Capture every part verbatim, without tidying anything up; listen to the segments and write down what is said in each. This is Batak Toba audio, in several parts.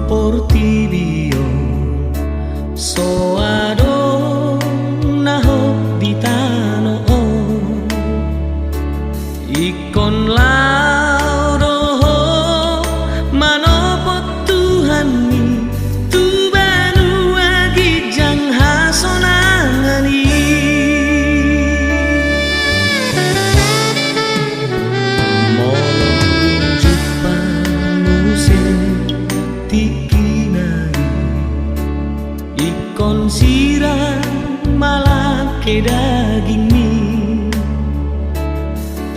Portibi on so adong na hot di tano on. Ingkon laho do ho manopot Tuhanmi tu banua ginjang hasonangan i. Molo jumpa muse tingkina i, ingkon sirang ma lae dagingmi.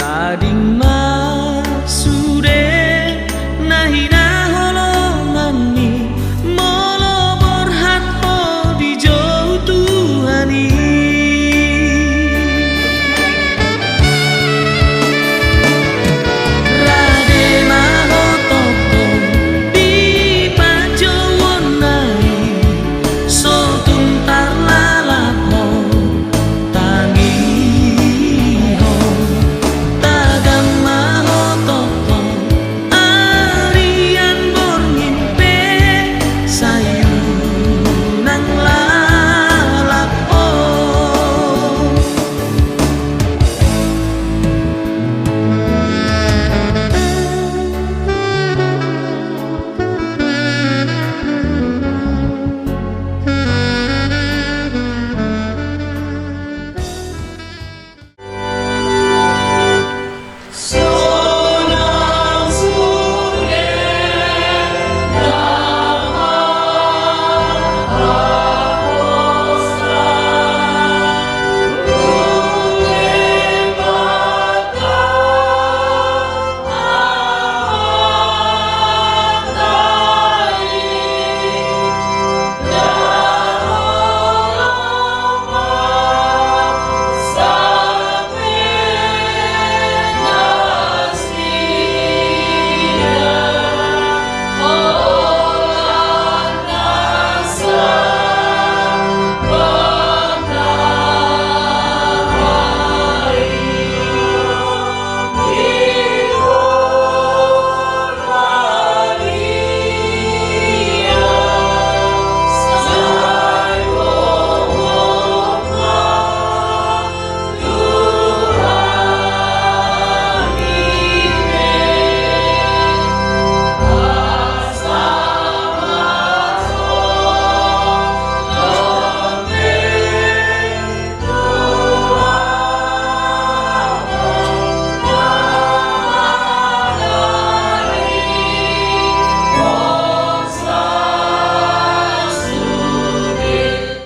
Tading ma sude na hinaholonganmi molo borhat ho dijou Tuhan i. Rade ma ho tongtong di panjouonna i, so tung tarlalap ho tangihon, tagam ma ho tongtong arian borngin pe sai unang lalap ho.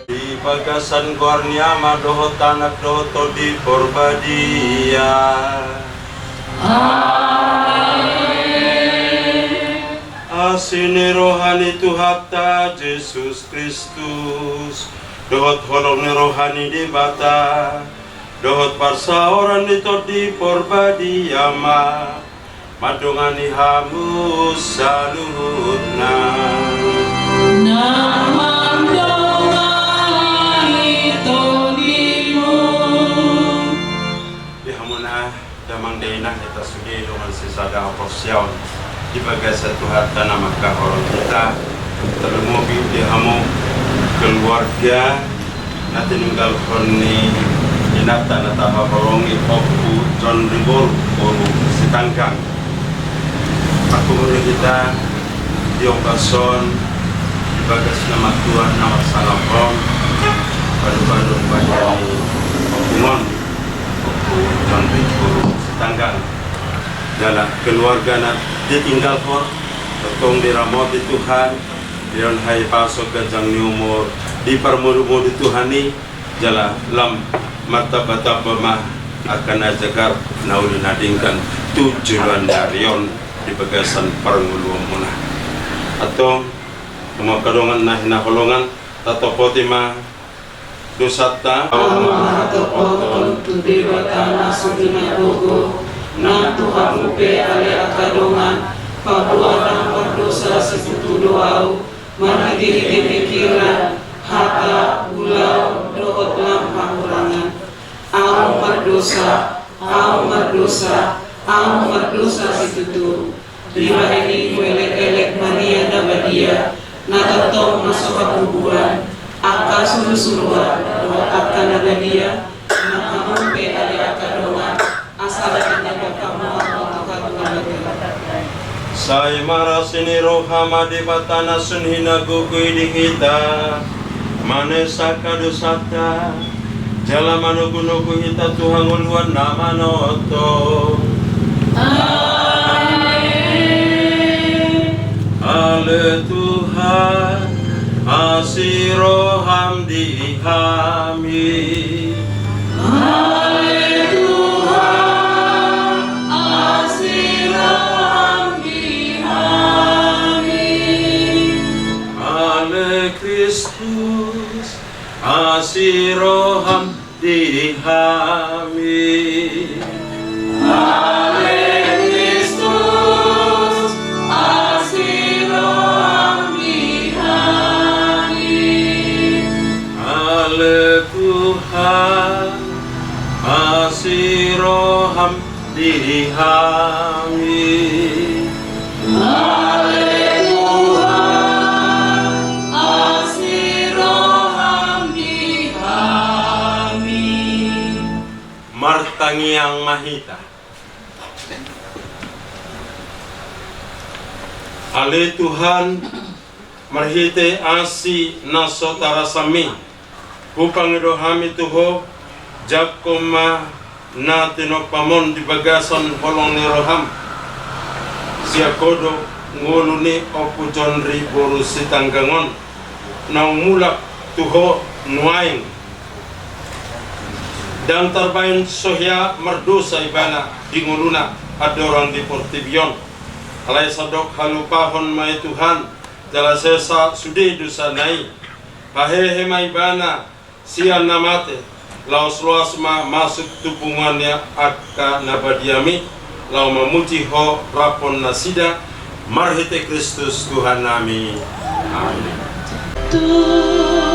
Di bagasan goar ni Ama dohot Anak dohot Tondi Porbadia. Amen. Asi ni roha ni Tuhanta Jesus Kristus, dohot holong ni roha ni Debata, dohot parsaoran ni Tondi Porbadia ma mandongani hamu saluhutna. Nang mandongani tondimu. Di hamuna damang dainang hita sude dongan sisada haporseaon di bagasan Tuhanta na mangkaholongi hita, tarlumobi di hamu keluarga na tininggalhon ni inanta na tahaholongi, Ompu John Riboru boru Sitanggang. Marhumur hita di ombas on di bagas na martua na marsangap on, palu-palu pajani ompung on, Ompu John Riboru Sitanggang, jala keluarga na ditinggalhon, tongtong diramoti Tuhan, dilehon hahipason, ganjang ni umur, diparmudumudi Tuhan i, jala lam martambatamba ma angka na jagar na uli na denggan tu joloan ni ari on di bagasan parngoluonmuna. Antong, hamu angka dongan na hinaholongan, tatopoti ma dosanta. Ama, hatopoton tu Debata na so hinagogo, nang tu hamu pe ale angka dongan, paboa ndang mardosa situtu do ahu, marhitehite pingkiran, hata, ulaon, dohot lam hahurangan. Ahu mardosa, ahu mardosa, ahu mardosa situtu. Dibahen i huelek-elek Maria na badia, na tongtong na so habubuan, angka sulusuluan dohot angka na badia, na hamu pe ale angka dongan, asa dapot hamu tu hatuaon. Sai marasi ni roha ma Debata na sun hinagogo i di hita, manesa angka dosanta, jala manogunogu hita tu hangoluan na manongtong. Amen. Ale Tuhan, asi roham di hami. Ale Tuhan, asi roham di hami. Ale Kristus, asi roham di hami. Ale Kristus, asi roham di hami. Ale Tuhan, asi roham di hami. Ale Tuhan, asi roham di hami. Martangiang ma hita. Ale Tuhan, marhite asi na so tarasam i, hupangido hami tu Ho, jangkon ma na tinompam on di bagasan holong ni roham, sian godang ngolu ni Ompu John Ri boru Sitanggang on, naung mulak tu Ho nuaeng. Ndang tarbahen so hea mardosa ibana di ngoluna andorang di portibi on. Alai sandok halupahon ma i Tuhan, jala sesa sude dosana i. Pahehe ma ibana sian na mate, laos loas ma masuk tu punguan ni angka na badiami, laho mamuji Ho rap dohot nasida, marhite Kristus Tuhannami. Amen. Tuhan,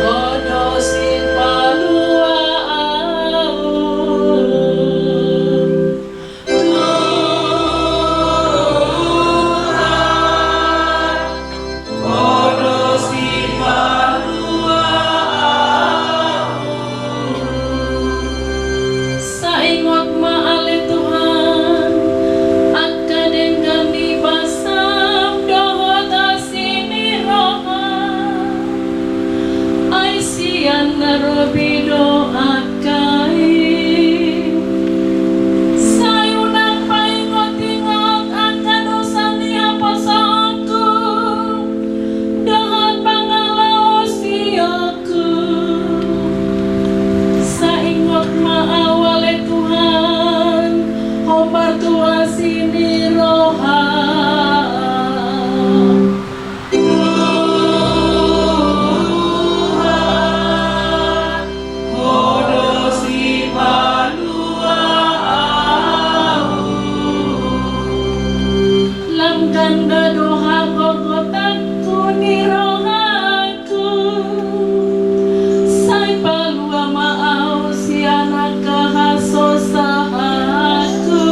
Ho do sipalua ahu. Tuhan, Ho do sipalua ahu. Sai ingot ma ale Tuhan, angka denggan ni basam dohot asi ni roham. Ai sian na robi do angka i. Sai unang paingotingot angka dosa ni haposoonku dohot pangalaosionku. Sai ingot ma ahu ale Tuhan, hombar tu asi ni roham. Tuhan, Ho do sipalua ahu. Lam ganda do hagogotanku ni rohangku. Sai palua ma ahu sian angka hasosahanku.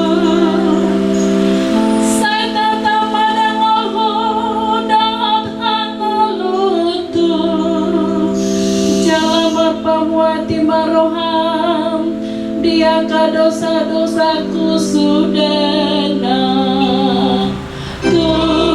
Sai tatap ma dangolhu dohot hangoluku. Jala marpamuati ma roham di angka dosadosaku sudena. Tuhan,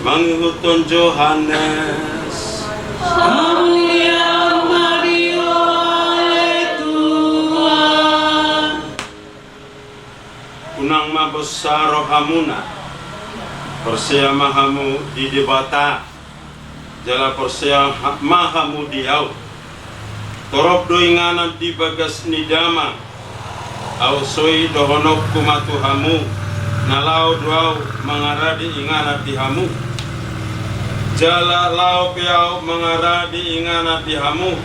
Mangihuthon Johannes. Hamuliaon ma di Ho ale Tuhan. Unang ma bonsa rohamuna. Porsea ma hamu di Debata, jala porsea ha-, ma hamu di ahu. Torop do inganan di bagas ni Damang. Ahu soi dohononku ma tu hamu, na laho do ahu mangarade inganan di hamu. Jala laho pe ahu mangarade inganan di hamu,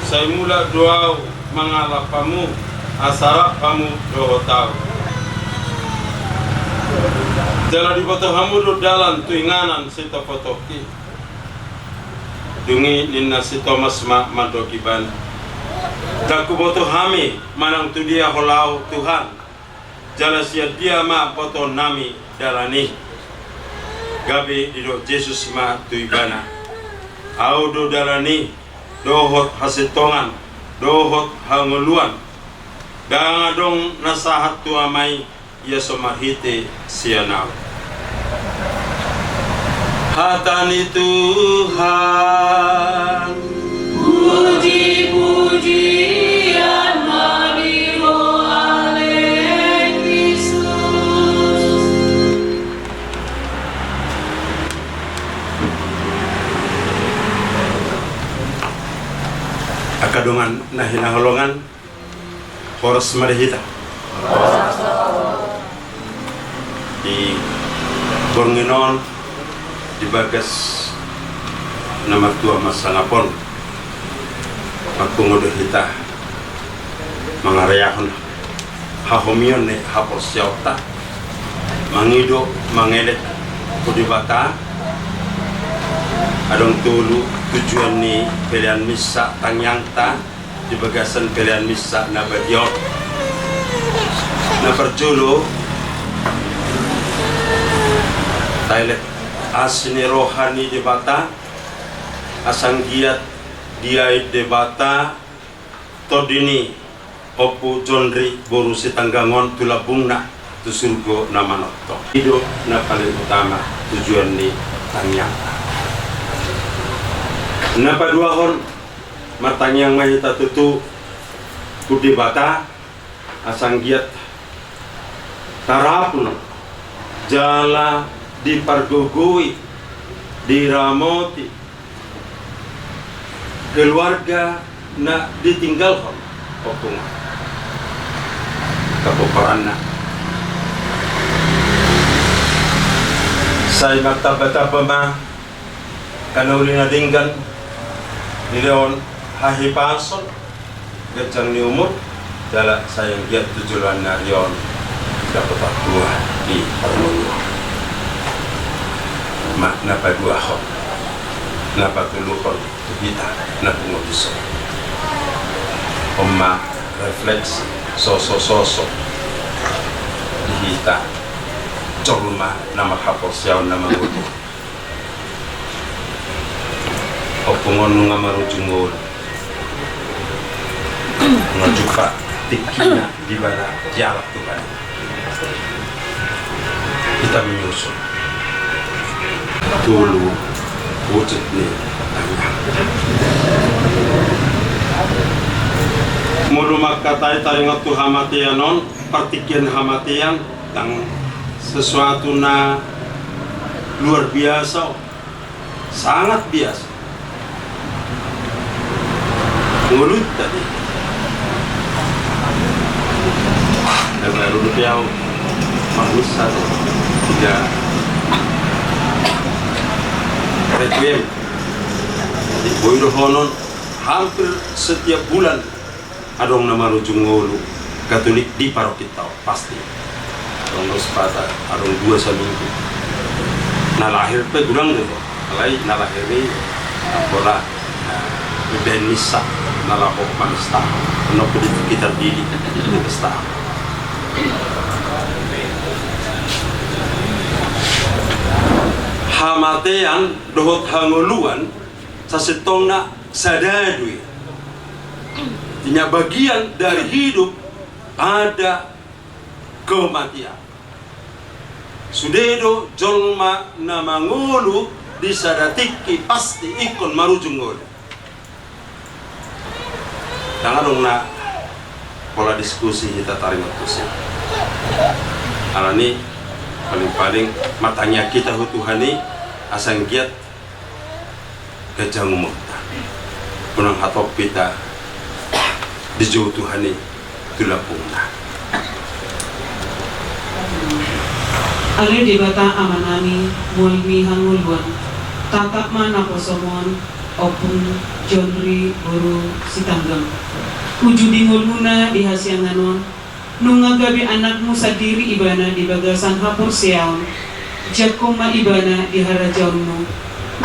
sai mulak do ahu mangalap hamu, asa rap hamu dohot ahu. Jala diboto hamu do dalan tu inganan sitopotop i. Dung i ninna si Tomas ma mandok Ibana: Ndang huboto hami manang tu dia Ho laho, Tuhan, jala sian dia ma botoonnami dalan i? Gabe didok Jesus ma tu ibana: Ahu do dalan i, dohot hasintongan, dohot hangoluan. Ndang adong na sahat tu Ama i, ia so marhite sian ahu. Hata ni Tuhan. Puji-pujian ma di Ho ale Kristus. Angka dongan na hinaholongan, horas ma di hita. Di borngin on, di bagas na martua marsangap on, marpungu do hita mangareahon hahomion ni haporseaonta, mangido mangelek tu Debata. Adong tolu tujuan ni pelean misa tangiangta di bagasan pelean misa na badia on. Na parjolo, taelek asi ni roha ni Debata, asa anggiat diain Debata tondi ni Ompu Jonri boru Sitanggang on tu lambungna tu surgo na manongtong. I do na paling utama tujuan ni tangiangta. Na paduahon, martangiang ma hita tutu tu Debata, asa anggiat tarapul jala dipargogoi, diramoti keluarga na ditinggalhon ompung on, kapokoranna. Sai martamba-tamba ma angka na uli na denggan, dilehon hahipason, ganjang ni umur, jala sai anggiat tu joloan ni ari on dapotan tua di parngoluon. Ma na paduahon. Na patoluhon tu hita na pungu dison, on ma refleksi, soso-soso di hita jolma na marhaporseaon na mangolu. Ompung on nunga marujung ngolu. Nunga jumpa tingkina di bana, dialap tu bana. Hita menyusun. Tolu wujud ni tangiang. Molo mangkatai taringot tu hamatean on, partingkian hamatean, ndang sesuatu na luar biasa, sangat biasa. Ngolunta di. Na baru dope ahu manghushon tiga requiem. Jadi boi dohonon hampir setiap bulan. Adong na marujung ngolu Katolik di parokinta on, pasti. Adong na Spata, adong dua saminggu. Na lahir pe godang do, alai na lahir i, na pola, na ibaen misa, na laho mamesta. Adong pe di sekitar Dili, di pesta. Hamatean dohot hangoluan sasintongna sada do i. Artinya bagian dari hidup ada kematian. Sude do jolma na mangolu di sada tingki pasti ingkon marujung ngolu. Ndang adong na pola diskusi hita taringot tusi. Alani paling-paling martangiang hita tu Tuhan i asa anggiat ganjang umurta. Unang hatop hita dijou Tuhan i tu lambungna. Ale Debata Amanami, mual ni hangoluan, tatap ma naposomon Ompung Jonri boru Sitanggang. Uju di ngoluna di hasiangan on, nunga gabe anakmu sandiri ibana di bagasan haporseaon, jangkon ma ibana di harajaonmu,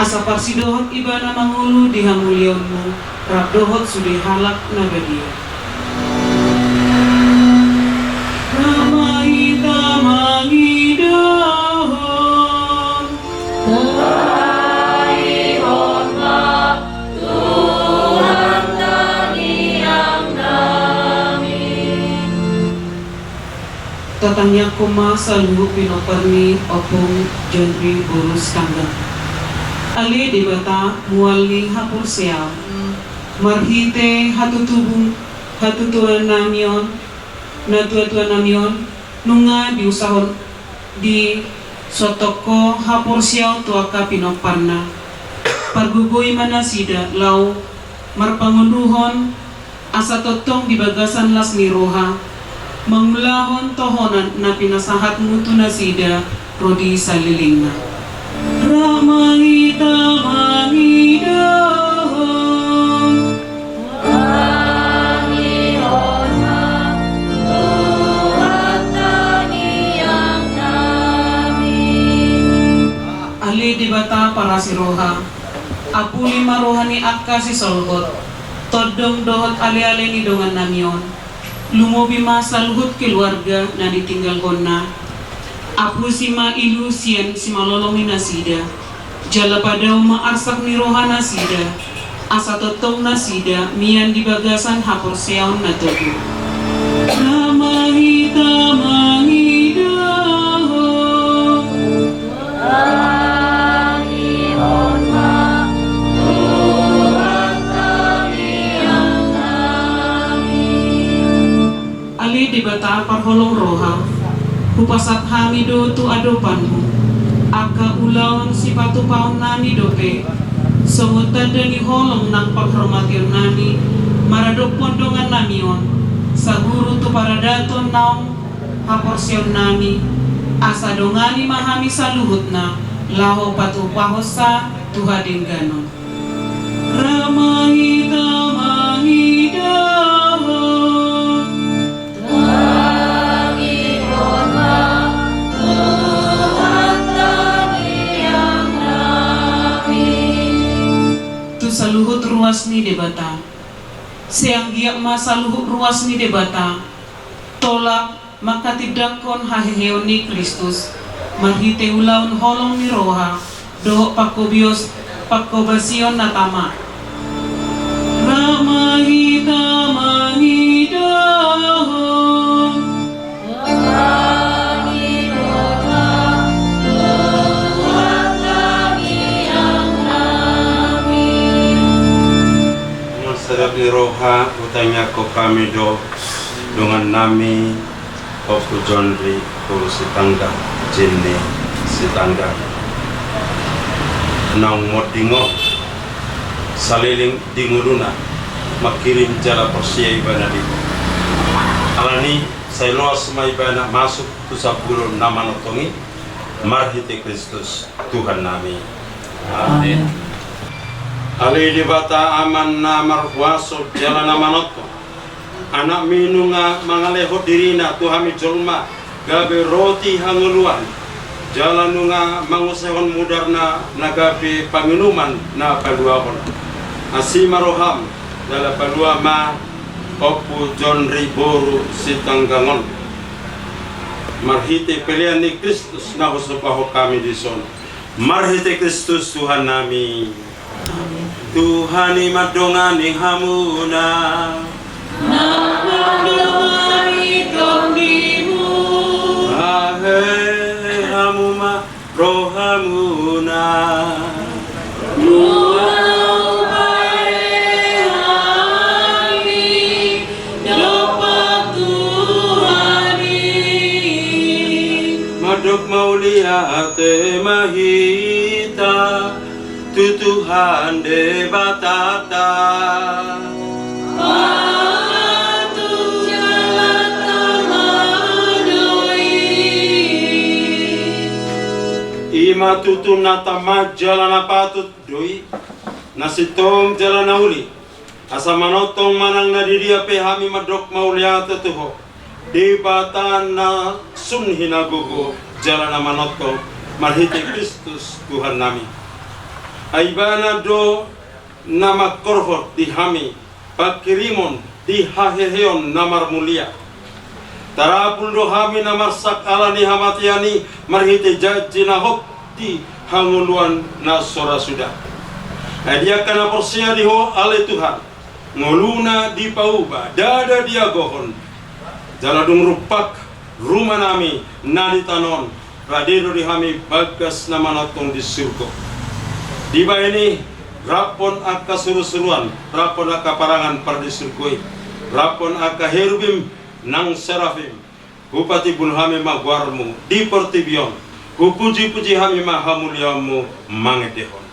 asa parsidohot ibana mangolu di hamuliaonmu, rap dohot sude halak na badia. Rap ma hita mangidahon. Tangiangkon ma Tuhan tangiangnami. Tatangiangkon ma saluhut pinompar ni Ompung Jonri boru Sitanggang. Ale Debata mual ni haporseaon, marhite hatutubung, hatutuanami on, natuatuanami on, nunga diusahon di sotok ho haporseaon tu angka pinomparna. Pargogoi ma nasida laho marpangoluhon, asa tongtong di bagasan las ni roha mangulahon tohonan na pinasahatmu tu nasida ro di salelengna. Rap ma hita mangidahon. Tangiangkon ma Tuhan tangiangnami. Ale Debata parasi roha, apuli ma roha ni angka sisolhot, tondong dohot aleale ni dongannami on. Lumobi ma saluhut keluarga na ditinggalhonna. Apusi ma ilu sian simalolong ni nasida. Jala padao ma arsak ni roha nasida, asa tongtong nasida mian di bagasan haporseaon na togu. Rap ma hita mangidahon. Tangiangkon ma Tuhan tangiangnami. Ale Debata parholong roha, hupasahat hami do tu adopanmu angka ulaon sipatupaonnami dope, songon tanda ni holong nang panghormationnami maradophon dongannami on, saguru tu paradaton naung haporseaonnami, asa dongani ma hami saluhutna laho patupahonsa tu hadengganon. Rap ma hita mangidahon. Tangiangkon ma Tuhan tangiangnami. Tu saluhut ruas ni Debata. Sai anggiat ma saluhut ruas ni Debata tolap manghatindanghon haheheon ni Kristus, marhite ulaon holong ni roha dohot pangkobios, pangkobasion na tama. Rap ma hita mangidahon. Tangiangkon ma Tuhan tangiangnami. Sadap ni roha, hutangiangkon hami do dongannami, Ompu Jonri boru Sitanggang, Jenny Sitanggang. Naung monding on saleleng di ngoluna, manghirim jala porsea ibana di ho. Alani, sai loas ma ibana masuk tu sambulo na manongtong i, marhite Kristus Tuhannami. Amen. Amen. Ale Debata Amanna marhuaso jala na manongtong, Anakmi nunga mangalehon dirina tu hami jolma gabe roti hangoluan, jala nunga mangusehon mudarna na gabe panginuman na paluahon. Asi ma roham, jala palua ma Ompu Jonri boru Sitanggang on. Marhite pelean ni Kristus na husombahon hami dison. Marhite Kristus Tuhannami. Amen. Tuhan i mandongani hamuna. Nang mandongani tondimu. Ahe hamu. Mauliate ma hita tu Tuhan Debatanta. I ma tutu na taman jala na patut do i, na sintong jala na uli. Asa manongtong manang na di dia pe hami mandok mauliate tu Ho, Debata na sun hinagogo jala na manongtong, marhite Kristus Tuhannami. Ai Ibana do na mangkorhon di hami pangkirimon di haheheon na marmulia. Tarapul do hami na marsak ala ni hamatean i marhite janji na hot di hangoluan na so ra suda. Ai di angka na porsea di Ho ale Tuhan, ngoluna dipauba, ndada diagohon. Jala dung rumpak rumanami na di tano on, rade do di hami bagas na manongtong di surgo. Dibahen i, raphon angka surusuruan, raphon angka parangan pardisurgo i, raphon angka herubim nang serafim, hupatimbul hami ma goarmu di portibi on, hupujipuji hami ma hamuliaonmu mangendehon.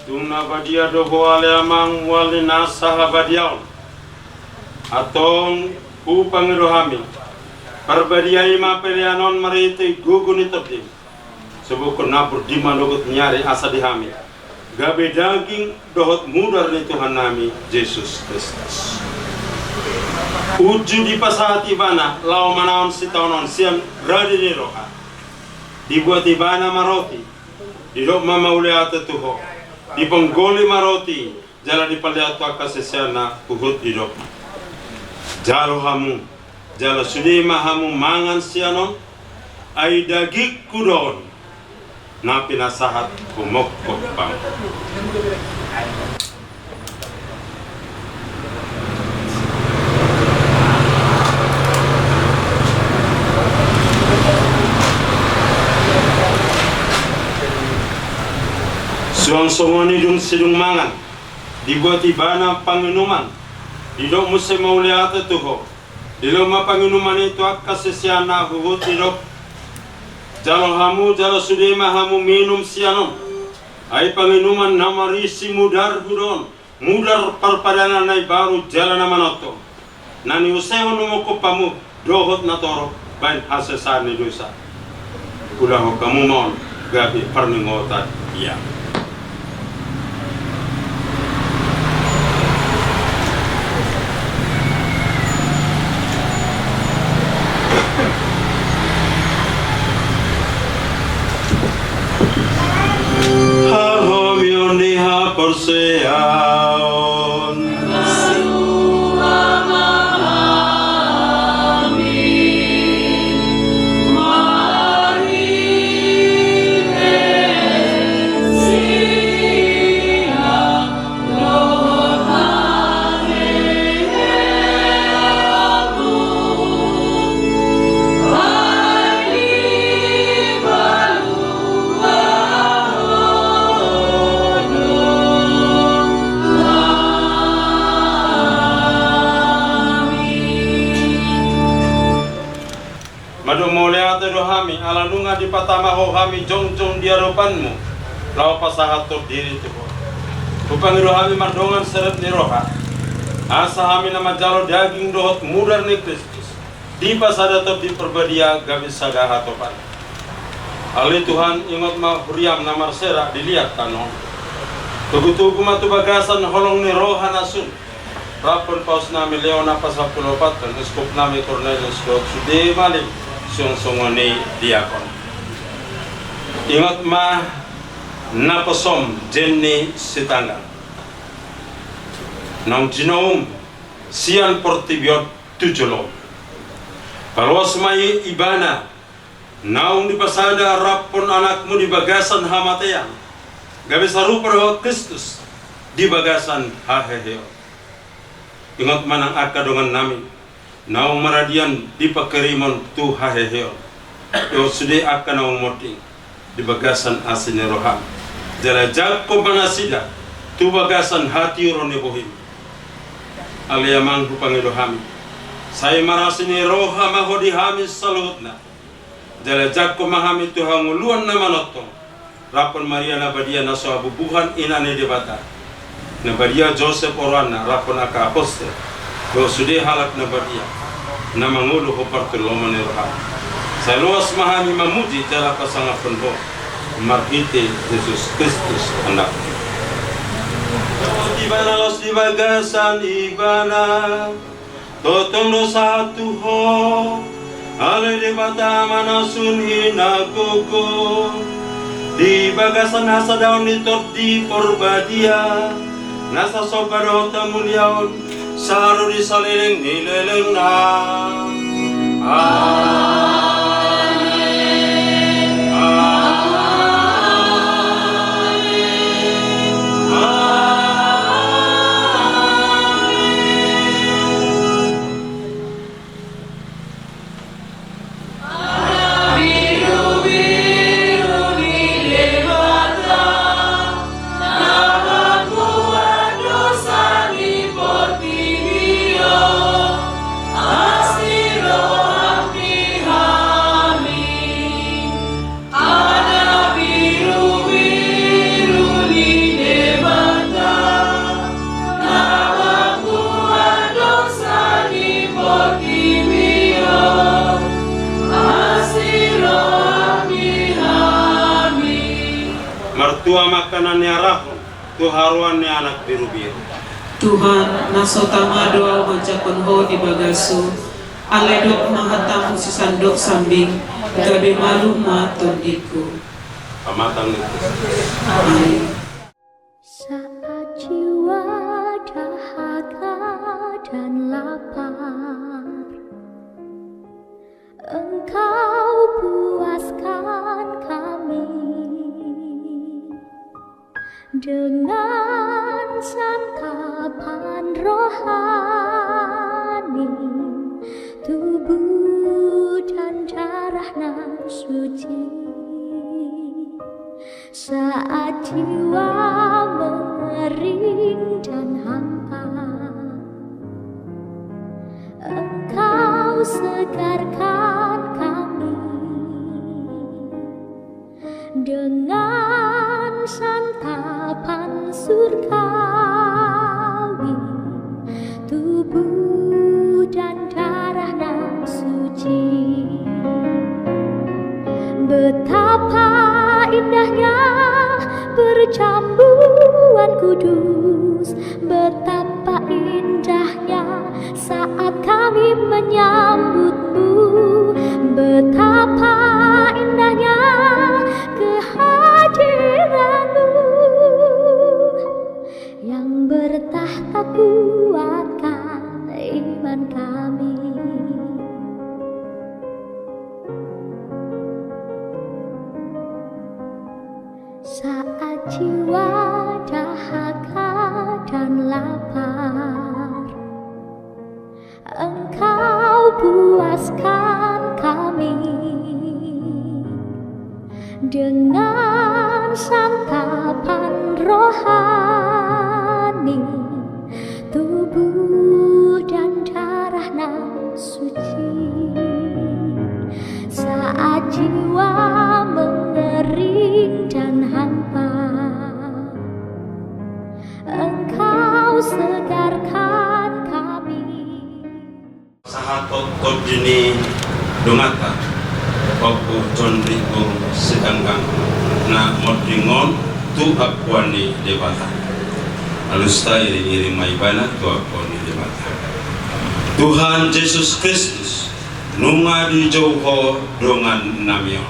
Tung na badia do Ho ale Amang, mual ni nasa habadiaon. Antong hupangido hami, parbadia i ma pelean on marhite gogo ni Tondim, sobokhon nambur di manogot ni ari asa di hami gabe daging dohot mudar ni Tuhannami Jesus Kristus. Uju dipasahat Ibana laho manaon sitaonon sian rade ni roha, dibuat Ibana ma roti, didok ma mauliate tu Ho, diponggoli ma roti, jala dipalean tu angka siseanna huhut didok: Jalo hamu, jala sude ma hamu mangan sian on, ai dagingku do on, na pinasahat humongkop hamu. Suang songon i dung sidung mangan, dibuat Ibana panginuman, didok muse mauliate tu Ho, dilehon ma panginuman i tu angka siseanna huhut didok: Jalo hamu, jala sude ma hamu minum sian on, ai panginuman na marisi mudarhu do on, mudar parpadanan na imbaru jala na manongtong, na niusehon humongkop hamu dohot na torop bahen hasesaan ni dosa. Ulahon hamu ma on gabe parningotan di hami. Hahomion ni haporseaon. Mandok mauliate do hami ala nunga dipatama Ho hami jongjong di adopanmu, laho pasahathon diri tu Ho. Hupangido hami mardongan serep ni roha, asa hami na manjalo daging dohot mudar ni Kristus, dipasada Tondi Parbadia gabe sada hatopan. Ale Tuhan, ingot ma huriam na marsera di liat tano on. Togutogu ma tu bagasan holong ni roha na sun, rap dohot pausnami Leo na pasampulu opat dohot uskupnami Kornelius dohot sude malim suang songon i diakon. Ingot ma naposom Jenny Sitanggang, naung jinoum sian portibi on tu jolom. Paloas ma i ibana naung dipasada rap dohot anakmu di bagasan hamatean, gabe sarupa dohot Kristus di bagasan haheheon. Ingot ma nang angka dongannami naung maradian di pangkirimon tu haheheon, dohot sude angka naung monding di bagasan asi ni roham. Jala jangkon ma nasida tu bagasan hatiuron ni bohim. Ale Amang, hupangido hami, sai marasi ni roha ma Ho di hami saluhutna. Jala jangkon ma hami tu hangoluan na manongtong, rap dohot Maria na badia na so habubuhan, ina ni Debata, na badia Josep oroanna, rap dohot angka apostel, dohot sude halak na badia na mangolu hombar tu lomo ni roham. Sai loas ma hami mamuji jala pasangaphon Ho, marhite Jesus Kristus Anakmu. Ibana, laos di bagasan Ibana, tongtong do sahat tu Ho, ale Debata Ama na sun hinagogo, di bagasan hasadaon ni Tondi Porbadia, nasa somba dohot hamuliaon, sahat tu saleleng ni lelengna. Amen. Amen. Amen. Ala birubiru ni Debata, na mambuat dosa ni portibi on, asi roham di hami. Martua ma angka na niarahon tu haroan ni Anak Birubiru. Tuhan, na so tama do ahu manjangkon Ho di bagashu, alai dok ma hatamu sisandok sambing, gabe malum ma tondingku. Pamatang ni Kristus. Amin. Saat jiwa dahaga dan lapar, Engkau puaskan kami dengan santapan rohani, tubuh dan darah nan suci. Saat jiwa mengering dan hampa, Engkau segarkan kami dengan santapan surgawi, tubuh dan darah nan suci. Betapa indahnya perjamuan kudus, betapa indahnya saat kami menyambut-Mu, betapa indahnya kehadiran-Mu yang bertakhta kuatkan iman kami. Saat jiwa dahaga dan lapar, Engkau puaskan kami dengan santapan rohani, tubuh dan darah nan suci. Saat jiwa mengering dan hampa, Engkau segarkan kami. Sahat tu tondi ni donganta, Ompu Jon Rigur Sitanggang, na monding on tu ampuan ni Debata. Alusta iring-iring ma ibana tu ampuan ni Debata. Tuhan Jesus Kristus, nunga dijou Ho dongannami on.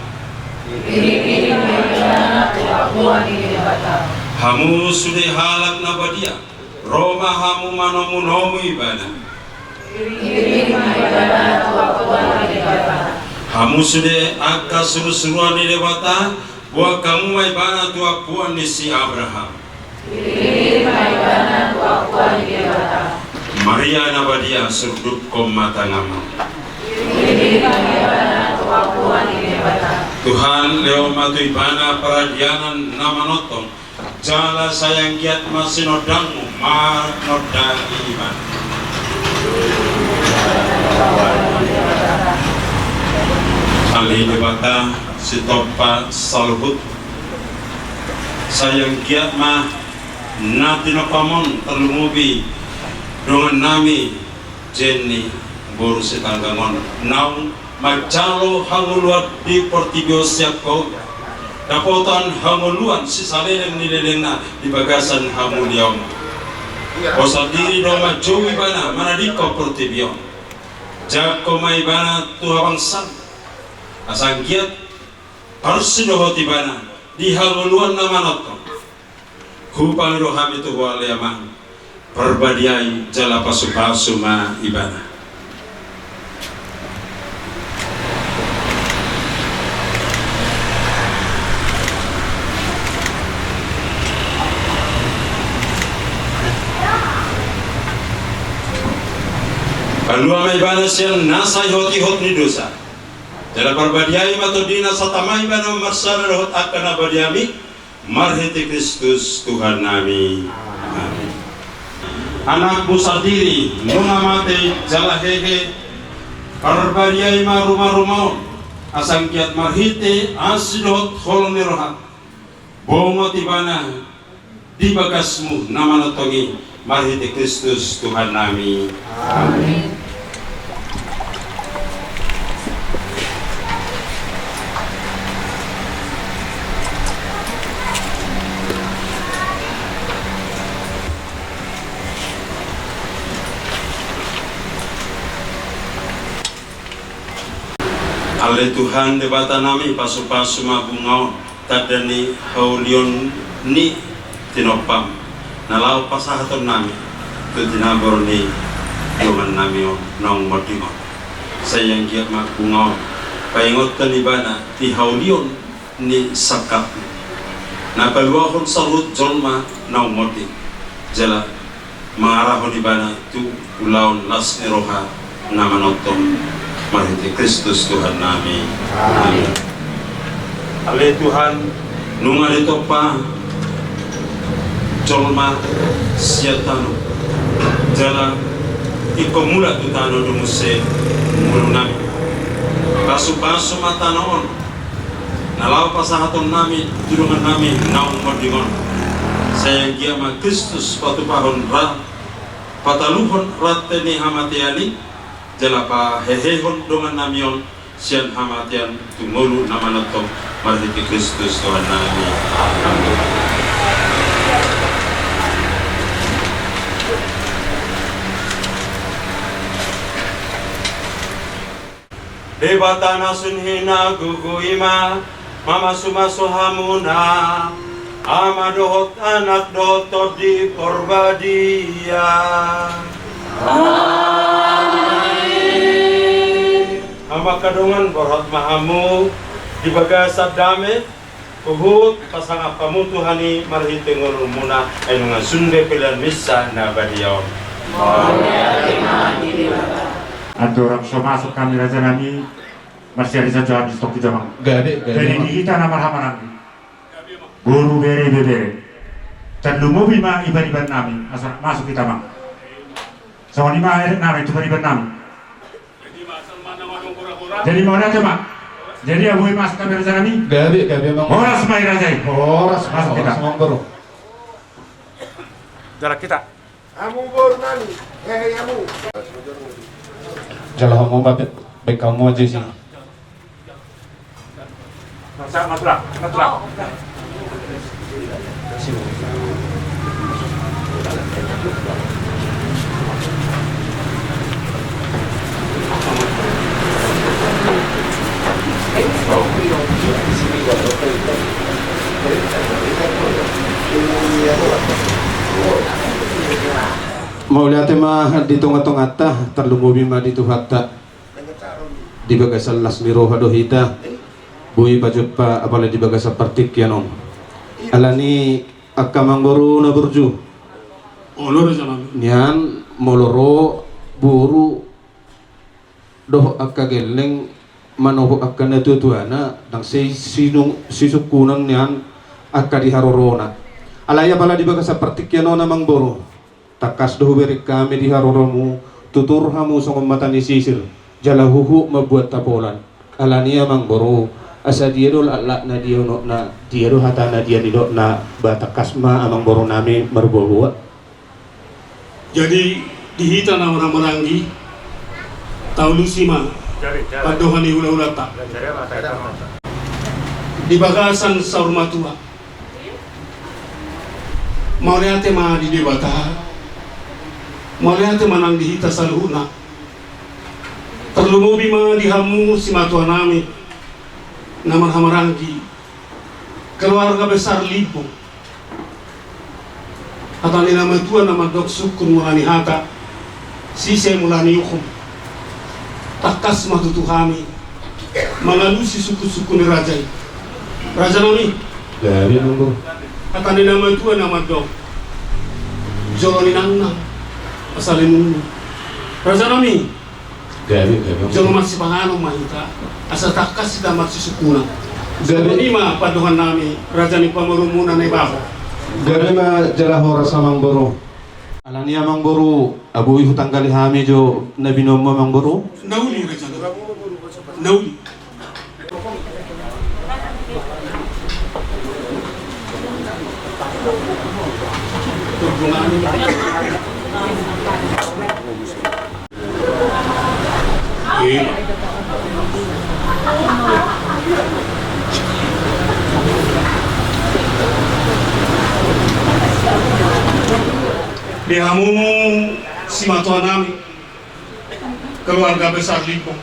Hamu sude halak na badia, ro ma hamu manomunomu Ibana. Hamu sude angka surusuruan ni Debata, boan hamu ma Ibana tu ampuan ni si Abraham. Maria na badia, surdukhon ma tanganmu. Tuhan, lehon ma tu Ibana paradianan na manongtong, jala sai anggiat ma sinondangmu manondang Ibana. Ale Debata, sitompa saluhut, sai anggiat ma na tinompam on tarlumobi dongannami Jenny boru Sitanggang on, naung manjalo hangoluan di portibi on sian Ho, dapotan hangoluan sisaleleng ni lelengna di bagasan hamuliaon. Ho sandiri do manjou ibana manadingkon portibi on. Jangkon ma ibana tu habangsam, asa anggiat parsidohot ibana di hangoluan na manongtong. Hupangido hami tu Ho ale Amang, parbadiai jala pasupasu ma ibana. Palua ma ibana sian nasa ihotihot ni dosa. Jala parbadiai ma tondina, sata ma ibana marsada dohot angka na badiami, marhite Kristus Tuhannami. Amen. Anakmu sandiri nunga mate jala hehe, parbadiai ma rumaruma on, asa anggiat marhite asi dohot holong ni roha, bongot ibana di bagasmu na manongtong i, marhite Kristus Tuhannami. Amen. Ale Tuhan Debatanami, pasupasu ma bunga on, tanda ni haulion ni tinompam, na laho pasahatonnami tu tinabor ni dongannami on naung monding on. Sai anggiat ma bunga on paingothon ibana di haulion ni sangkapna, na paluahon saluhut jolma naung monding, jala mangarahon ibana tu ulaon las ni roha na manongtong, marhite Kristus Tuhannami. Amen. Ale Tuhan, nunga ditompa jolma sian tano, jala ingkon mulak tu tano do muse ngolunami. Pasupasu ma tano on, na laho pasahatonnami tu dongannami naung monding on. Sai anggiat ma Kristus patupahon ra, pataluhon rante ni hamatean i, jala pahehehon dongannami on sian hamatean tu ngolu na manongtong, marhite Kristus Tuhannami. Amen. Debata na sun hinagogo i ma mamasumasu hamuna, Ama dohot Anak dohot Tondi Porbadia. Amen. Hamu angka dongan, borhat ma hamu di bagasan dame. Huhut pasangap hamu Tuhan i marhite ngolumuna, ai nunga sun be pelean misa na badia on. Andorang so masuk hami rajanami, marsiari sajo hami stop tu jamang. Gabe, gabe. Jadi di hita na marhahamaranggi, boru, bere, ibebere, tarlumobi ma ibanibannami, asa masuk hita ma. Songon i ma adat nami tu ibanibannami. Jadi mauliate ma. Jadi ahu i masuk hami rajanami. Gabe, gabe, Amang. Horas ma i raja i. Horas, masuk hita. Horas, Amang Boru. Jalan hita. Hamu borunami, hehe hamu. Jala hamu ma, baen hamu ma jo i. Mauliate ma di tonga-tonganta, tarlumobi ma di Tuhanta. Di bagasan las ni roha do hita boi pajumpa apala di bagasan partingkian on. Alani angka amangboru na burju, nian molo ro boru dohot angka gelleng manohop angka natuatuana, ndang sai sinung-, sisungkunan nian angka di harorona. Alai apala di bagasan partingkian on amangboru, tangkas do hubereng hami di haroromu, tutur hamu songon mata ni sisir, jala huhut mambuat hapolan. Alani amangboru, asa dia do laklakna, dia unokna, dia do hatana, dia nidokna, ba tangkas ma amangboru nami marbual-bual. Jadi di hita na marhahamaranggi, taulusi ma pandohan ni hula-hulanta. Di bagasan saur matua, mauliate ma di Debata, mauliate ma nang di hita saluhutna. Tarlumobi ma di hamu simatua nami na marhahamaranggi, keluarga besar Limbong. Hata ni na matua na mandok, sungkun mula ni hata, sise mula ni uhum. Tangkas ma tutu hami mangalusi sungkun-sungkun ni raja i. Raja nami. Gabe, amangboru. Hata ni na matua na mandok, jolo ni nangnang asa linungnung. Raja nami. Gabe, gabe. Jolo marsipanganon ma hita, asa tangkas hita marsisungkunan. Gabe. Songon i ma pandohan nami, raja ni pamoruonmuna na ibaho. Gabe ma jala horas amangboru. Alani amangboru, a boi hutanggali hami jo na binoanmu amangboru. Na uli raja. Na uli. Di hamu simatua nami, keluarga besar Limbong.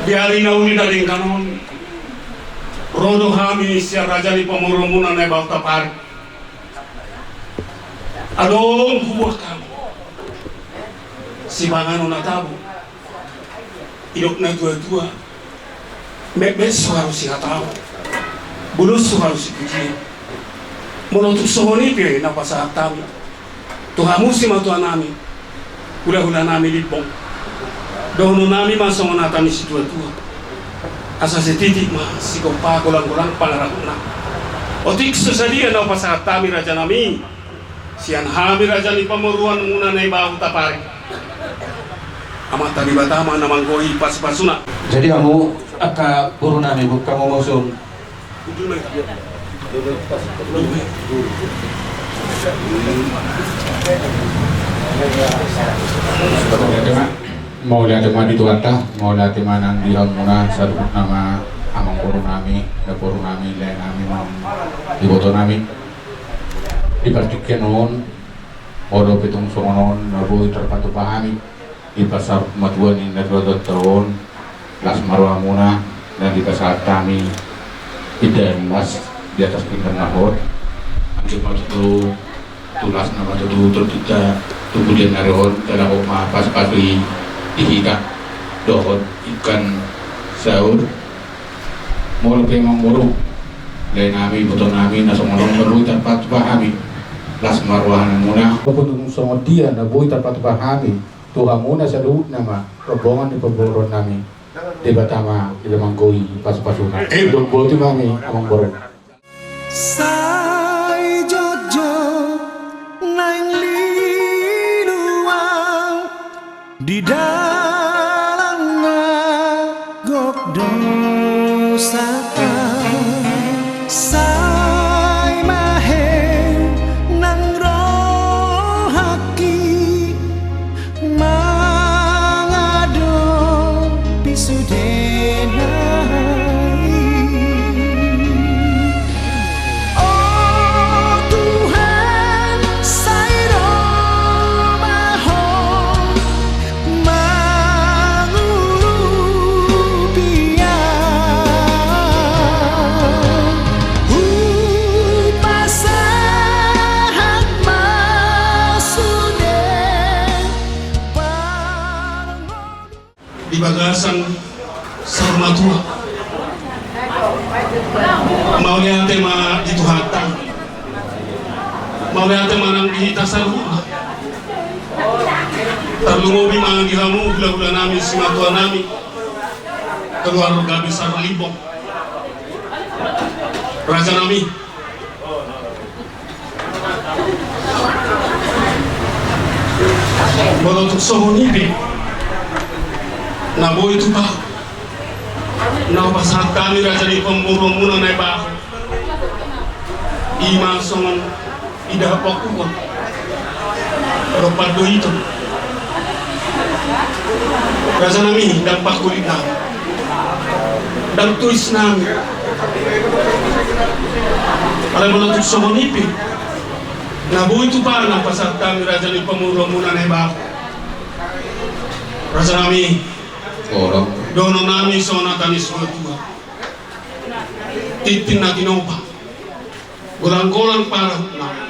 Di ari na uli na denggan on, ro do hami sian raja ni pamoruonmuna na ibaho Taparik. Adong hubuat hami sipanganon na tabo. Didok natuatua, metmet so haru sihataon, bolon so haru sipujion. Molo tung songon i pe na hupasahat hami tu hamu simatua nami, hulahula nami Limbong, dohonon nami ma songon hata ni situatua: Asa sititik ma sigompa, golanggolang pangarahutna. Otik so sadia na hupasahat hami raja nami sian hami raja ni pamoruonmuna na ibaho Taparik. Amanta Debata ma na manggohi pasupasuna. Jadi hamu angka boru nami, buka mo musun. Mauliate ma di Tuhanta, mauliate ma nang di hamuna saluhutna ma, amangboru nami, namboru nami, lae nami, iboto nami. Di partingkian on, molo pe tung songon on na boi tarpatupa hami, di pasahat matua ni natuatuanta on, las ma rohamuna, na dipasahat hami indahan las di atas pinggan na hot. Anggiat ma tutu tu las nama tutu, tutu hita tu pudian ni ari on, jala hot ma pasupasu i di hita dohot ingkon saur. Molo pe amangboru, lae nami, iboto nami, na songon on na boi tarpatupa hami, las ma rohamuna. Molo pe tung songon dia na boi tarpatupa hami tu hamuna saluhutna ma, rombongan ni pamoruon nami, Debata ma na manggohi pasupasuna. Dung boti ma hami amangboru. Sai jotjot naeng lilu au di dalan na gok dosa au. Sai mahe nang rohangki mangadopi sude nai. O Tuhan, sai ro ma Ho ma Di bagasan saur matua. Mauliate ma di Tuhanta. Mauliate ma nang di hita saluhutna. Tarlumobi ma di hamu hulahula nami, simatua nami, keluarga besar Limbong. Raja nami. Molo tung songon i pe, na boi tupa na hupasahat hami raja ni pamoruonmuna na iba, i ma songon i dahahon. Rok pandoiton. Raja nami, ndang pangkulit nami, ndang tois nami. Alai molo tung songon i pe, na boi tupa na hupasahat hami raja ni pamoruonmuna na iba. Raja nami, dohonon nami songon hata ni situatua: Tintin na tinopa, golanggolang pangarahutna,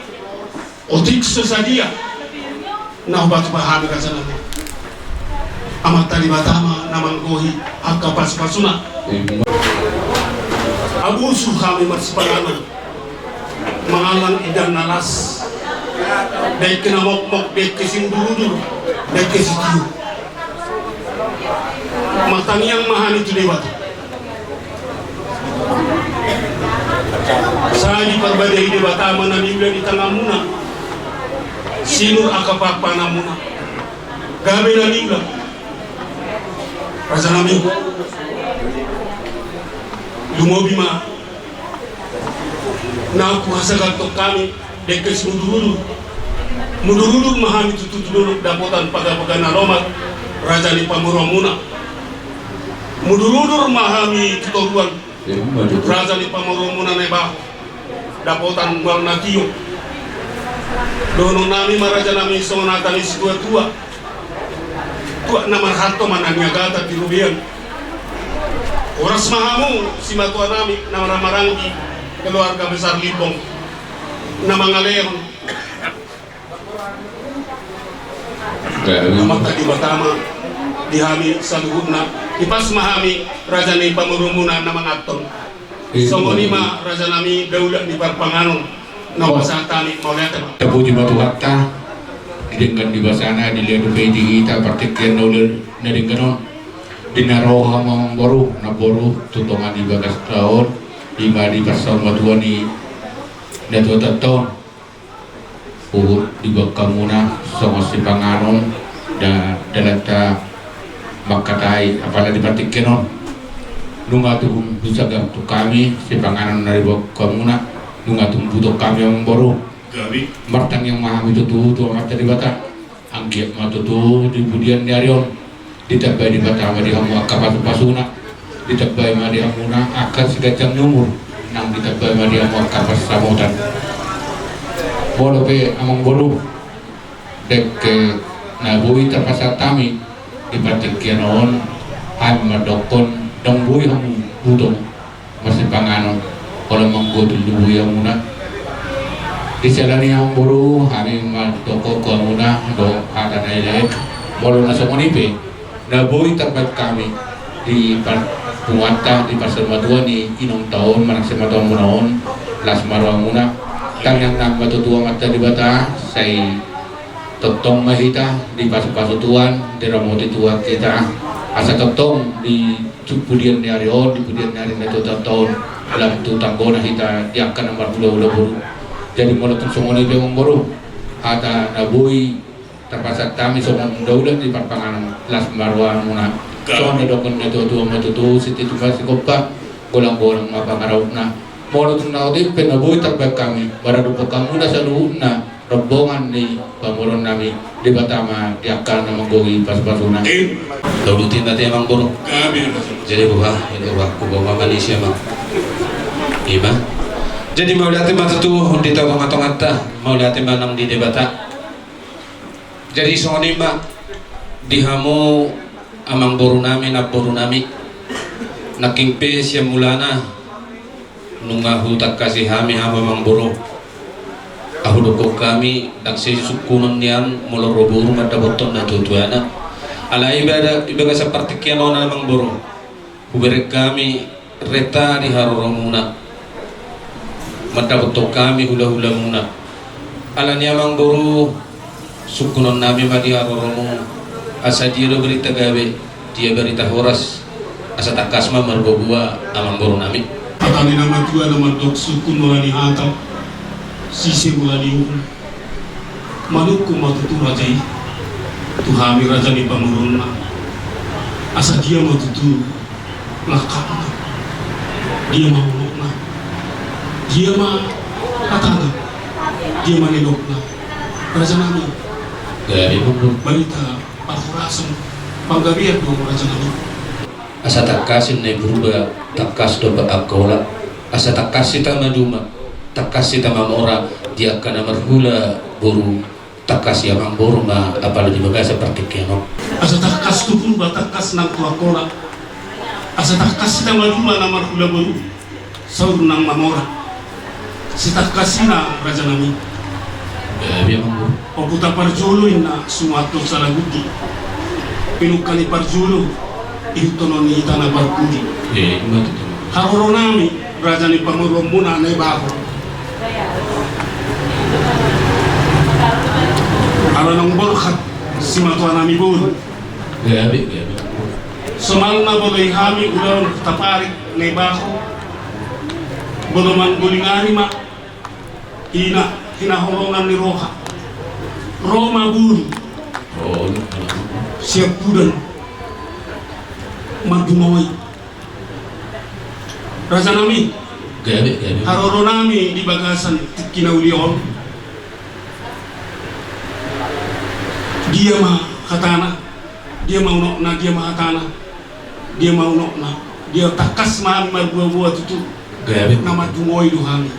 otik so sadia na hupatupa hami raja nami. Amanta Debata ma na manggohi angka pasupasuna. Abusu hami marsipanganon, mangallang indahan na las, dengke na mokmok, dengke simudurudur, dengke sitio. Martangiang ma hami tu Debata. Sai diparbadiai Debata ma na niula di tanganmuna, sinur angka panganomuna, gabe na niula. Raja nami, lumobi ma na huhasagathon hami dengke simudurudur. Mudurudur ma hami tutu tu dolok dapotan pagabegan na lomak, raja ni pamoruonmuna. Mudurudur ma hami tu toruan, raja ni pamoruonmuna na iba, dapotan mual na tio. Dohonon nami ma raja nami songon hata ni situatua: Tuak na marhalto ma na niagatan di robean. Horas ma hamu simatua nami na marhahamaranggi, keluarga besar Limbong, na mangalehon. Amanta Debata ma di hami saluhutna, hipas ma hami raja ni pamoruonmuna na manganhon. Songon i ma raja nami daulat ni parpanganon na hupasahat hami. Mauliate ma. Tapuji ma Tuhanta, di denggan ni basana dilehon dope di hita partingkian na uli na denggan on. Di na ro hamu amangboru, namboru, tu tonga ni bagas taon, i ma di parsaur matua ni natuatuanta on. Huhut diboan hamuna songon sipanganon, da dalanta mangkatai, apala di partingkian on. Nunga tung husagap tu hami sipanganon na diboan hamuna, nunga tung butok hami amangboru. Martangiang ma hami tutu tu Amanta Debata. Anggiat ma tutu di pudian ni ari on ditambai Debata ma di hamu angka pasupasuna, ditambai ma di hamuna angka siganjang ni umur, nang ditambai ma di hamu angka pansamotan. Molo pe amangboru, dengke na boi tarpasahat hami di partingkian on, hami mandokkon ndang boi hamu butok marsipanganon, olo manggotul di boi hamuna. Di siala ni i amangboru, hami mandokkon tu hamuna do hata na elek. Molo na songon i pe na boi tarbahen hami di par-, punguanta, di parsaur matua ni inongta on manang simatuamuna on, las ma rohamuna. Tangiangnami ma tutu tu Amanta Debata, sai tongtong ma hita dipasupasu Tuhan, diramoti Tuhan hita, asa tongtong di pudian ni ari on, di pudian ni ari na tuatua on, lam tu tanggona hita di angka na marhulahula boru. Jadi molo tung songon i pe amangboru, hata na boi tarpasahat hami songon daulat ni parpanganon, las ma rohamuna. Songon na didok ni natuatua ma tutu: Sititi ma sigompa, golanggolang ma pangarahutna. Molo tung na otik pe na boi tarbahen hami, maradophon hamuna saluhutna rombongan ni pamoruonnami, Debata ma di angka na manggohi pasupasuna. Tauluti ma ate amangboru. Jadi boha, ini boha, huboan ma manisia ma. I ma. Jadi mauliate ma tutu di tongatonganta, mauliate ma nang di Debata. Jadi songon i ma di hamu amangborunami, namborunami. Nangkin pe sian mulana nunga hutangkasi hami hamu amangboru. Ahu dokhon hami, ndang sai sungkunon nian molo ro boru mandapothon natuatuana. Alai iba-, di bagasan partingkian on, amang boru, hubereng hami renta di haroromuna, mandapothon hami hulahulamuna. Alani i, amang boru, sungkunon nami ma di haroromu, asa dia do barita gabe, dia barita horas, asa tangkas ma marbuabua amang boru nami. Hata ni na matua na mandok: Sungkun mula ni hata, sise mula ni uhum. Manungkun ma tutu raja i tu hami, raja ni pamoruonna, asa dia ma tutu langkatna, dia ma unokna, dia ma hatana, dia ma nidokna, raja nami. Jadi, barita parhorasan, panggabean do, raja nami. Asa tangkas ninna i Purba, tangkas do angka olat, asa tangkas hita maduma, tangkas hita mamora di angka na marhula boru, tangkas i, amang boru, ma apala di bagasan partingkian on. Asa tangkas tu Purba, tangkas nang tu angka olat, asa tangkas hita maduma na marhula boru, saur nang mamora. Sitangkasna, raja nami. Gabe, amang boru. Ompunta parjolo ninna, sumuat do sala gundi. Pinungka ni parjolo, ihuthon ni hita na parpudi. Eh, ima tutu. Haroro nami, raja ni pamoruonmuna Naibaho, ala naung borhat simatua nami boru. Gabe, gabe. Somalna bolo i hami ulaon Hutaparik, Naibaho, bolo manggulingari ma hina, hinaholongan ni roha. Ro ma boru, oh, siampudan mandungoi. Raja nami. Gabe, gabe. Haroro nami di bagasan tingki na uli on. Dia ma hatana, dia ma unokna, dia ma hatana, dia ma unokna, dia tangkas ma hami marbuabua tutu. Gabe. Na mandungoi do hami.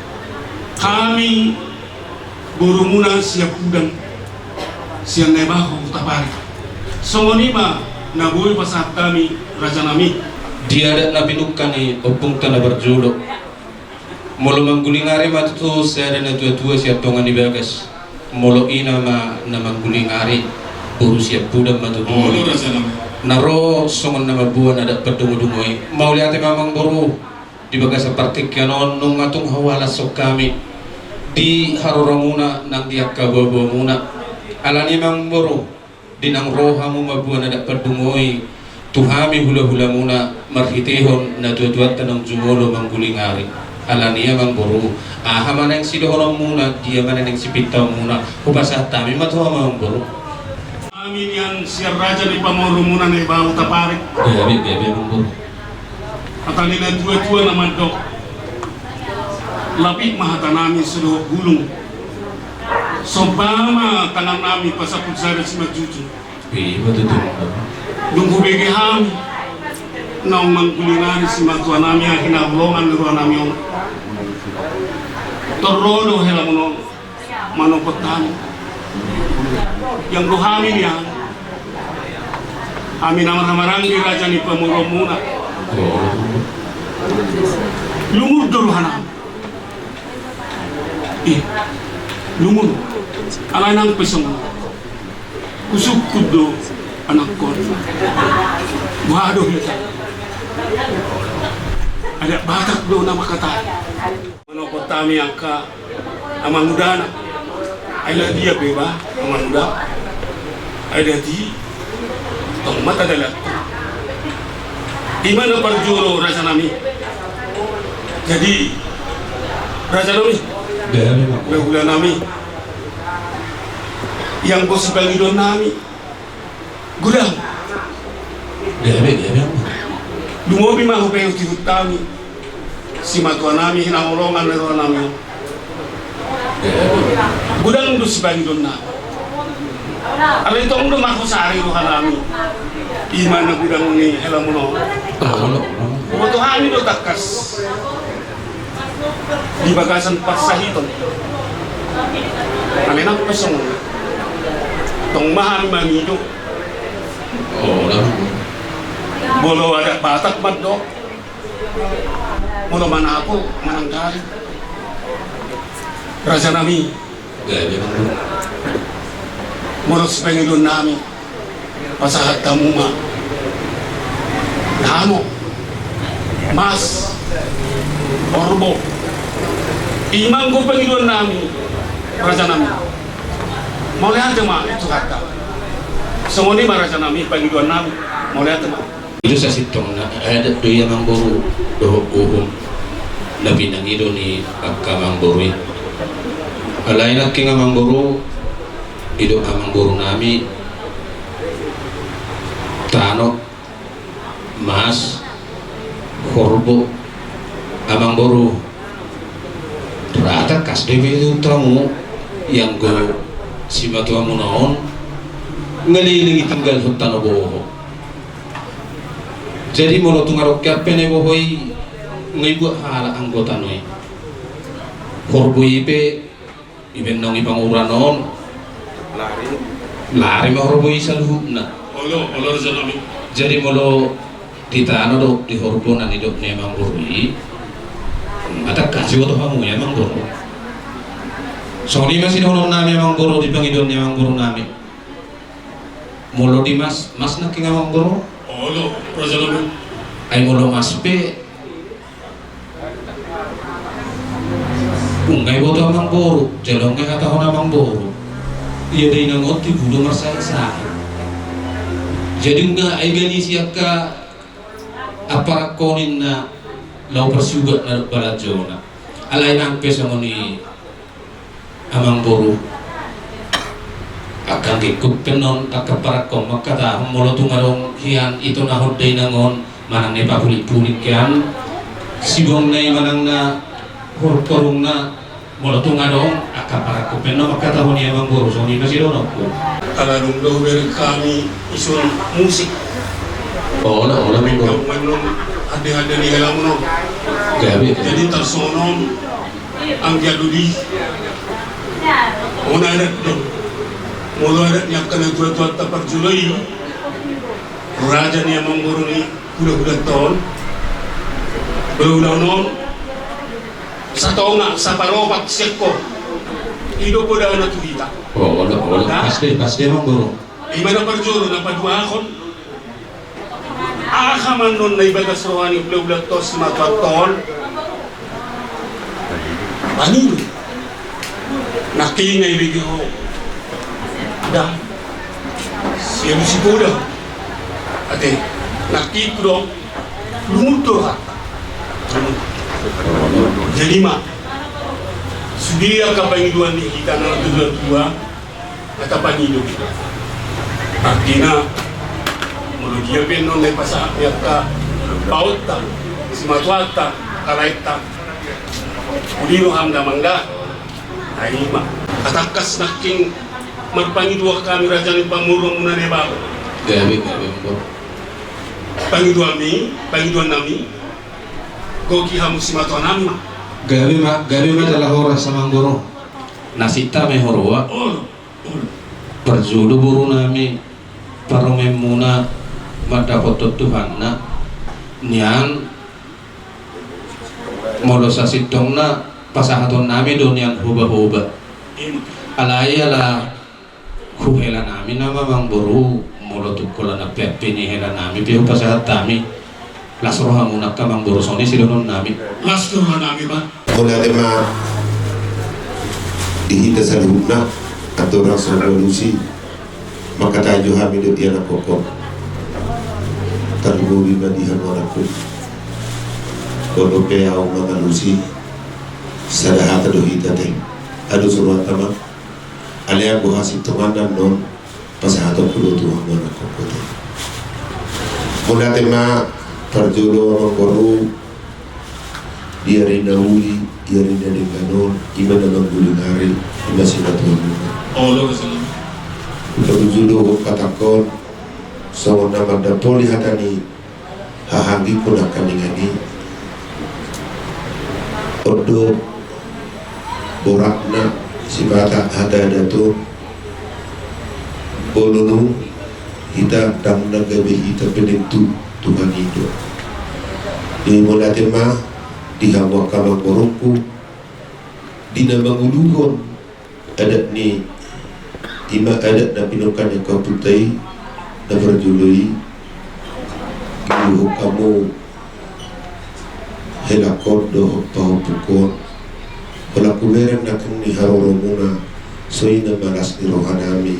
Hami borumuna siampudan, sian Naibaho Hutaparik. Songon i ma na boi pasahat hami, raja nami. Di adat na pinungka ni ompunta na parjolo, molo manggulingari ma tutu sada natuatua sian tonga ni bagas, molo ina ma na manggulingari, boru siampudan ma tutu. Olo, raja nami. Na ro songon na mamboan adat pandungoi-dungoi. Mauliate ma, amang boru. Di bagasan partingkian on nunga tung huhalashon hami di haroromuna nang di angka boaboamuna. Alani i, amang boru, di naung ro hamu mamboan adat pandungoi tu hami hulahulamuna marhitehon natuatuanta naung jumolo manggulingari. Alani i, amang boru, aha ma naeng sidohononmuna, dia ma naeng sipintaonmuna, hupasahat hami ma tu hamu, amang boru. Hami nian sian raja ni pamoruonmuna Naibaho Hutaparik. Gabe, gabe, amang boru. Hata ni natuatua na mandok: Lapik ma hata nami so dohot bulung, somba ma tangan nami pasampul sada simanjujung. Ima tutu. Dung hubege hami naung manggulingari simatua nami, hinaholongan ni roha nami on, tor ro do helamuna on manopot hami. Ianggo hami nian, hami na marhahamaranggi raja ni pamoruonmuna, lungun do roha nami. Ih, lungun. Alai nang pe songon, husungkun do anakku on. Boha do hita? Adat Batak do na manghatai. Manopot hami angka amangudana. Ai na dia pe ba amanguda? Ai na dia? Tong ma tadalan. Ima na parjolo, raja nami. Jadi, raja nami, hulahula nami, ianggo sipangidoan nami, godang. Gabe, gabe, amang. Lumobi ma hupaihutihut hami simatua nami, hinaholongan ni roha nami on. Gabe. Godang do sipangidoan nami. Alai tong do marhusari roha nami. Ima na godang ni helamuna on. Olo. Huboto hami do tangkas di bagasan parsahiton. Alai nang pe songon, tong ma hami mangido. Olo. Molo adat Batak mandok, molo manapol manang gari. Raja nami. Gabe, amang. Molo sipangidoan nami, Pasahat hamu ma tano, mas, horbo. I ma anggo pangidoannami, rajanami. Mauliate ma i tu hata. Songon i ma rajanami, pangidoannami. Mauliate ma. I do sasintongna, adat do i amangboru dohot uhum na pinangido ni angka amangboru i. Alai nangkin amangboru, i do amangborunami tano, mas, horbo, amangboru. Ra tangkas do i be tu hamu, ianggo simatuamuna on, nga leleng i tinggalhon tano boho. Jadi molo tung adong pe na iboho i, nga ibuat halak anggo tano i. Horbo i pe, i pe naung i panguran on, lari ma horbo i saluhutna. Olo, olo, rajanami. Jadi molo di tano dohot di horbo na nidok ni amangboru i, nga tangkas iboto hamu i amangboru. Songon i ma sidohononnami amangboru di pangidoan ni amangborunami. Molo di mas, mas nangkin amangboru? Olo, rajanami. Ai molo mas pe, nga iboto amangboru, jala nga ihatahon amangboru. Ia dainang on tibu do marsahisahit. Jadi nga ai ganisi angka amparanghon ninna laho parsiubat na dohot balanjona. Alai nang pe songon i amangboru. Angka gingkut pe annon angka amparanghon mangkatahon molo tung adong hian itonahon dainang on manang na ipapulitpulit hian sibuangna i manang na horungkorungna, molo tung adong angka amparanghon pe annon mangkatahon i amangboru, songon i ma sidohononku. Ala dung do hubereng hami isun musik. Olo, olo, amangboru. Gabe ma annon hadehade ni helamuna on. Gabe, gabe. Jadi tarsongon on. Anggiat do di on adat do. Molo adat ni angka natuatuanta parjolo i, raja ni amangboru ni hulahulanta on, hulahula on, satonga, saparopak sian ho. I do godangna tu hita. Oh, olo, olo. Nah. Pasti, pasti, amangboru. I ma na parjolo, na paduahon. Aha ma annon na ibagas roha ni hulahulanta on, simatuanta on? Pangido. Nangkin nga ibege ho. Da. Sialusi poda. Ate. Nangkin hudok. Lungun do rohanta. Jadi ma. Sude angka pangidoan ni hita na tuatua. Nga tapangido hita. Artina, molo dia pe annon na ipasahat ni angka paonta, simatuanta, kalaenta. Uli roham damang da. Ai ma. Nga tangkas nangkin marpangidoan hami raja ni pamoruonmuna na ibagas. Gabe, gabe, amangboru. Pangidoannami, pangidoannami. Goki hamu simatuanami ma. Gabe ma, gabe ma jala horas amangboru. Nasida ma i huroha. Olo. Parjolo borunami, parumaenmuna mandapothon Tuhanna, nian molo sasintongna pasahatonnami do nian hobahoba. Alai ala huhelanami nama amangboru, molo tung holan apiapi ni helanami pe hupasahat hami. Las rohamuna angka amangboru, songon i sidohononnami. Las rohanami ma. Mauliate ma di hita saluhutna, andorang so hualusi, mangkatai jo hami dohot ianakhon. Tarlumobi ma di hamu anakku. Molo pe ahu mangalusi, sada hata do hita te. Adong suruanta ma. Alai anggo hasintongan annon, pasahatonku do tu hamu anakkonku te. Mauliate ma parjolo amangboru, di ari na uli, di ari na denggan on, i ma na mangguling ari, i ma simatuamuna. Olo, rasul. Parjolo dohot patakon, songon na mandapoli hata ni haha anggingku nangkaningan i. On do boratna sipata hata adat on. Olo, nunga hita ndang na gabe hita penentu Tuhan i do. Jadi mauliate ma di hamu angka amangborungku, di na manguluhon adat ni, i ma adat na pinungka ni angka ompunta i, Na parjolo i, diuhuk hamu helangkon dohot pahompungkon, holan hubereng nangkin ni haroromuna, songon i ma las ni rohanami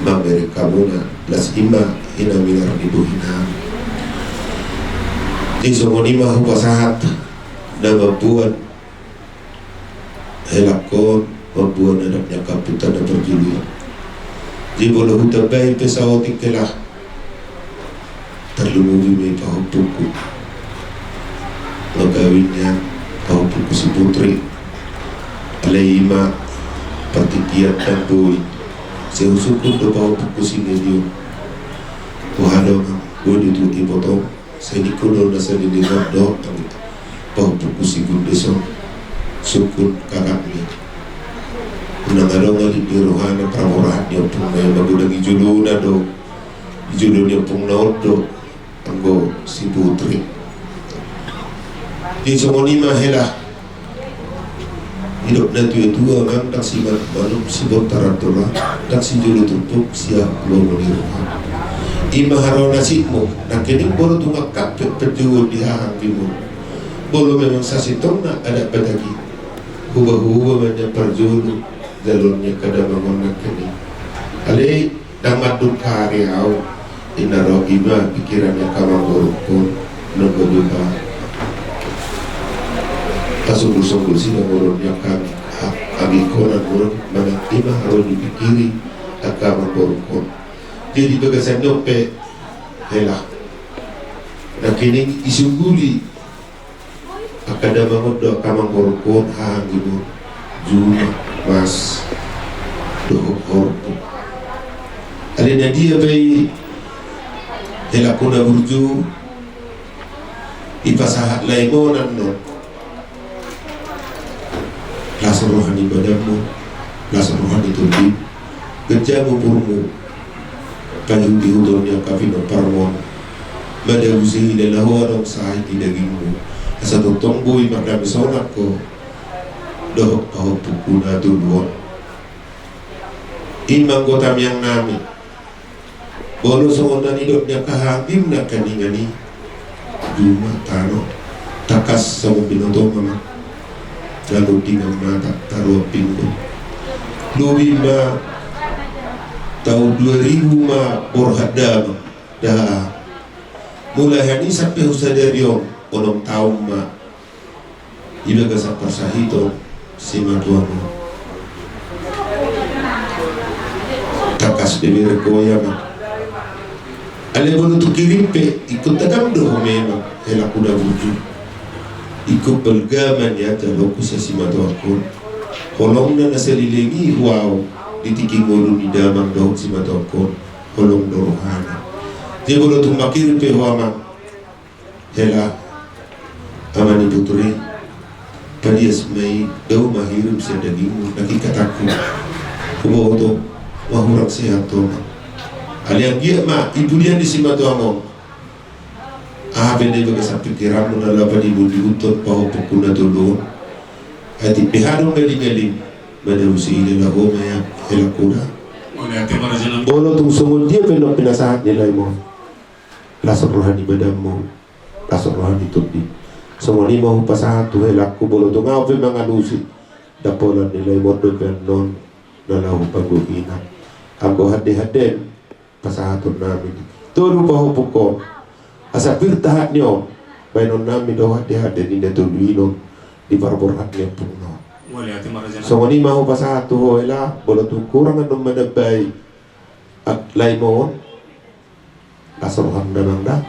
mambereng hamuna, las i ma hinaminar ni bohinami. Jadi songon i ma hupasahat na mamboan helangkon, mamboan adat ni angka ompunta na parjolo i. Jadi molo hutambai pe saotik hela, tarlumobi ma i pahompungku, na gawinna pahompungku si Putri. Alai i ma partingkian, ndang boi. Sai husungkun do pahompungku si Nedion. Huhadongan, boi do tu ibotong. Sai ningku do na saleleng on do, pahompungku si Gundeson, sungkun kakakmi. Unang adong adat ni rohana, parborahan ni ompungna i ma, godang i jolona do, i jolo ni ompungna on do anggo si Putri. Jadi songon i ma hela. Didok na tuatua, amang, ndang simanuk manuk sibontar antola, ndang sijolo turpuk sian lomo ni roha. I ma haroro nasibmu, nangkining molo tung angka pe panjouon di haha anggimon. Molo memang sasintongna adat Batak i, huba-huba ma nian parjolo jaloon ni angka damang on nangkining. Alai ndang mandung hariaon, i na ro i ma pikiran ni angka amangborungkon, nunga be pasunggul-sunggul sian na molo ni angka amangborungkon, manang i ma haroro dipikiri angka amangborungkon. Jadi bagasan ni on pe hela, nangkining isungguli angka damang on dohot angka amangborungkon, haha anggimon, juma, mas dohot horbo. Alai na dia pe i, helangku na burju, dipasahat Lae Monan do. Las roha ni badanmu, las roha ni tondinmu, ganjang umurmu, paihuthon ni angka pinomparmu on, madabu sahilala ho adong sahit di dagingmu, asa tongtong boi mardame sonang ho dohot pahompungku na tolu on. I ma anggo tamiangnami. Molo songon na nidok ni angka haha anggim nangkiningan i, juma, tano, tangkas songon binoto ma, amang, na rundingan ma taruan pinggol. Lobi ma taon dua ribu ma borhat damang. Dah mulai hami sampe husadari on, onom taon ma. Ibagas parsahiton simatuam on. Tangkas dibereng ho i, amang. Alai molo tung hirim pe, ingkon tagam do ho memang, helangku na burju. Ingkon balga ma nian jaloonku sian simatuam on. Holongna na saleleng i tu ahu, di tingki ngolu ni damang dohot simatuam on, holong do rohana. Jadi molo tung manghirim pe ho, amang, hela, ama ni Putri, padias ma i, dao ma hirim sian dagingmu, nangkin hatangku. Huboto, ma hurang sehat ho, amang. Alai anggiat ma i pudian ni simatuam on. Aha pe na di bagasan pikiranmu na laho padimbundibuthon pahompungku na tolu on, atik pe adong na lingaling, madabu sahilala ho ma i, helangku da. Molo tung songon dia pe na pinasahat ni Lae Monan, las roha ni badanmu, las roha ni tondinmu. Songon i ma hupasahat tu helangku, molo tung ahu pe mangalusi, ndang pola ni Lae Monan dope annon na laho hupagohi na. Anggo hande-handem pasahatonnami di tolu pahompungkon, asa pir tahat ni on baenonnami do hande-hande ni na tolu i non di parborhat ni ompungna on. Songon i ma hupasahat tu ho, hela, molo tung hurang annon manambai, Lae Monan, las roham da, amang, da.